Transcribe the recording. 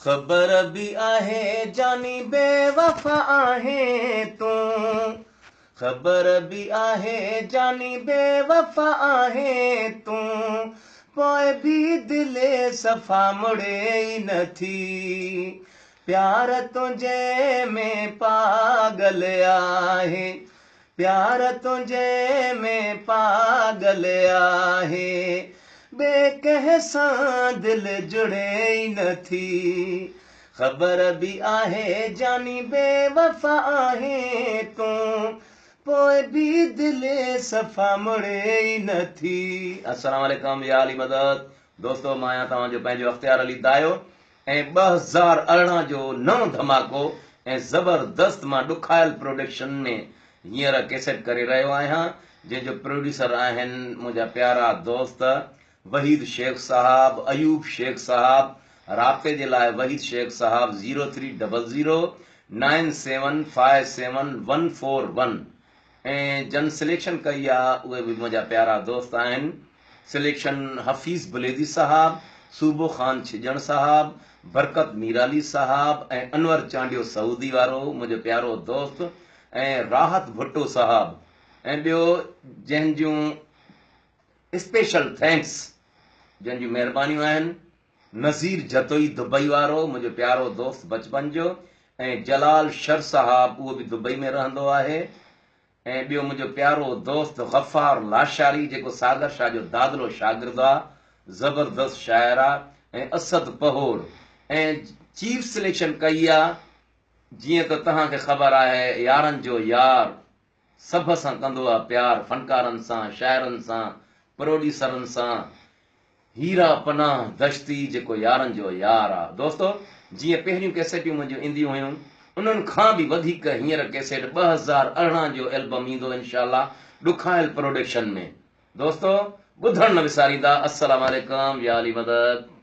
خبر به آهي جاني بيوفا آهين تون خبر به آهي جاني بيوفا آهين تون پوء به دل صفا مڙي ئي نه ٿي پيار تنهنجي ۾ پاڳل آهي پيار تنهنجي ۾ پاڳل آهي ٻئي ڪنهن سان دل جڙي ئي نه ٿي خبر به آهي جاني بيوفا آهين تون پوء به دل صفا مڙي ئي نه ٿي. السلام عليڪم يا علي مدد دوستو مان آهيان توهان جو پنهنجو اختيار علي دايو ۽ 2018 جو نئون ڌماڪو ۽ زبردست مان ڏکايل پروڊڪشن ۾ هينئر ڪيسيٽ ڪري رهيو آهيان جنهن جو پروڊيوسر آهن منهنجا پيارا دوست وحيد شيخ صاحب ايوب شيخ صاحب رابطي جي لاء وحيد شيخ صاحب zero three double zero nine seven five seven one four one ۽ جن سليڪشن ڪئي آ اهي به منهنجا پيارا دوست آهن سليڪشن حفيظ بليدي صاحب، صوبو خان ڇڄڻ صاحب، برڪت ميرالي صاحب ۽ انور چانڊيو سعودي وارو منهنجو پيارو دوست ۽ راحت ڀٽو صاحب ۽ ٻيو جنهن جون اسپيشل thanks جن جون مهربانيون آهن نذير جتوئي دبئي وارو منهنجو پيارو دوست بچپن جو ۽ جلال شر صاحب اهو به دبئي ۾ رهندو آهي ۽ ٻيو منهنجو پيارو دوست غفار لاشاري جيڪو ساگر شاهه جو دادلو شاگرد آ زبردست شاعر آ ۽ اسد پهوڙ ۽ چيف سليڪشن ڪئي آ جيئن ته توهان کي خبر آهي يارن جو يار سڀ سان ڪندو آ پيار فنڪارن سان شاعرن سان پروڊيوسرن سان هيرا پناهه دشتي جيڪو يارن جو يار آ. دوستو جيئن پهريون ڪيسيٽيون منهنجون اينديون هيون انهن کان به وڌيڪ هينئر ڪيسيٽ 2018 جو البم ايندو انشاء الله ڏکايل پروڊڪشن ۾ دوستو ٻڌڻ نه وساريندا السلام عليڪم يا علي مدد.